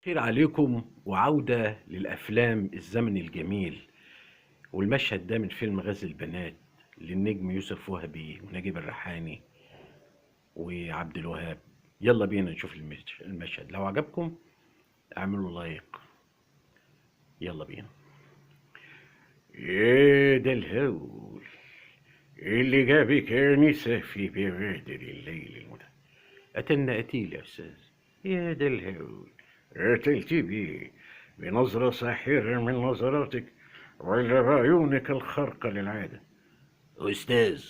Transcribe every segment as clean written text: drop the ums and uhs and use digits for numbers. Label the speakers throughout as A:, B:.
A: خير عليكم وعودة للأفلام الزمن الجميل. والمشهد ده من فيلم غزل البنات للنجم يوسف وهبي ونجيب الريحاني وعبد الوهاب. يلا بينا نشوف المشهد. لو عجبكم اعملوا لايك. يلا بينا. ايه ده الهول اللي جابك يا نسا في بوادر الليل المتأخر؟ قتلنا قتيل يا استاذ. يا ده الهول، قتلت بيه بنظرة ساحرة من نظراتك ولا بعيونك الخارقة للعادة؟ أستاذ،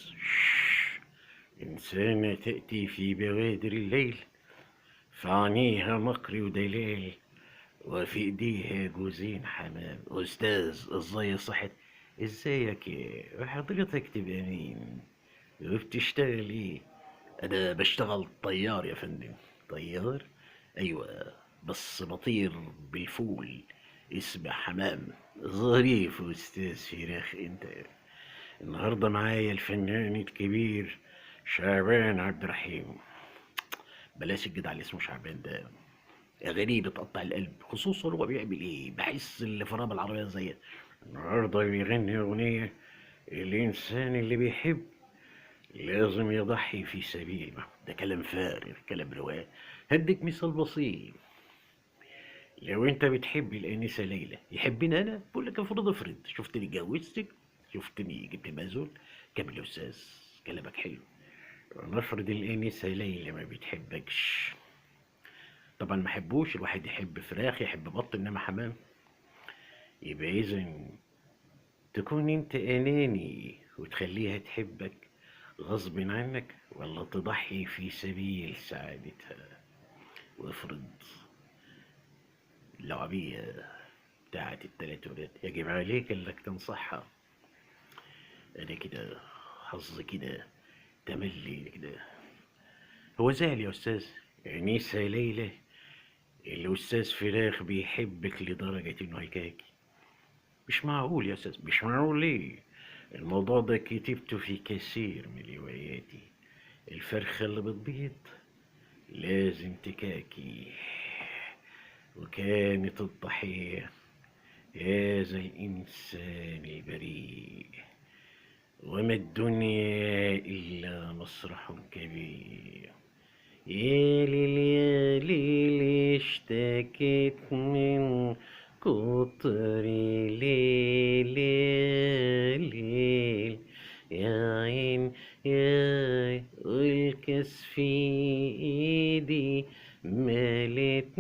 A: إنسانة تأتي في بوادر الليل فعنيها مكر ودلال وفي إيديها جوزين حمام. أستاذ، إزاي صحت؟ إزيك يا وحضرتك تبقى مين وبتشتغل إيه؟ أنا بشتغل طيار يا فندم. طيار؟ أيوة، بس بطير بالفول، اسمه حمام. ظريف أستاذ فراخ أنت. النهاردة معايا الفنان الكبير شعبان عبد الرحيم. بلاش الجدع اللي اسمه شعبان ده، أغانيه بتقطع القلب، خصوصا هو بيعمل إيه، بحس اللي فرام العربية زي النهاردة بيغني أغنية الإنسان اللي بيحب لازم يضحي في سبيل. ده كلام فارغ، كلام رواية. هديك مثال بسيط. لو انت بتحب الانسة ليلى، يحبني انا؟ بقول لك افرض، افرض شفتني اتجوزتك، شفتني جبت مازول. كمل يا استاذ، كلامك حلو. نفرض الانسة ليلى ما بتحبكش. طبعا ما حبوش، الواحد يحب فراخ يحب بط، انما حمام. يبقى اذا تكون انت اناني وتخليها تحبك غصب عنك، ولا تضحي في سبيل سعادتها. وافرض العبية بتاعت التلات ولاد، يجب عليك انك تنصحها. انا كده حظ كده تملي كده. هو زعل يا استاذ. انيسة ليلى، الاستاذ فراخ بيحبك لدرجة انه هيكاكي. مش معقول يا استاذ. مش معقول ليه؟ الموضوع ده كتبته في كثير من رواياتي. الفرخة اللي بتبيض لازم تكاكي، وكانت الضحية هذا الإنسان البريء. وما الدنيا إلا مسرح كبير. يا ليل يا ليل اشتكيت من كتر ليل ليل، يا عين يا والكاس في ايدي مالت.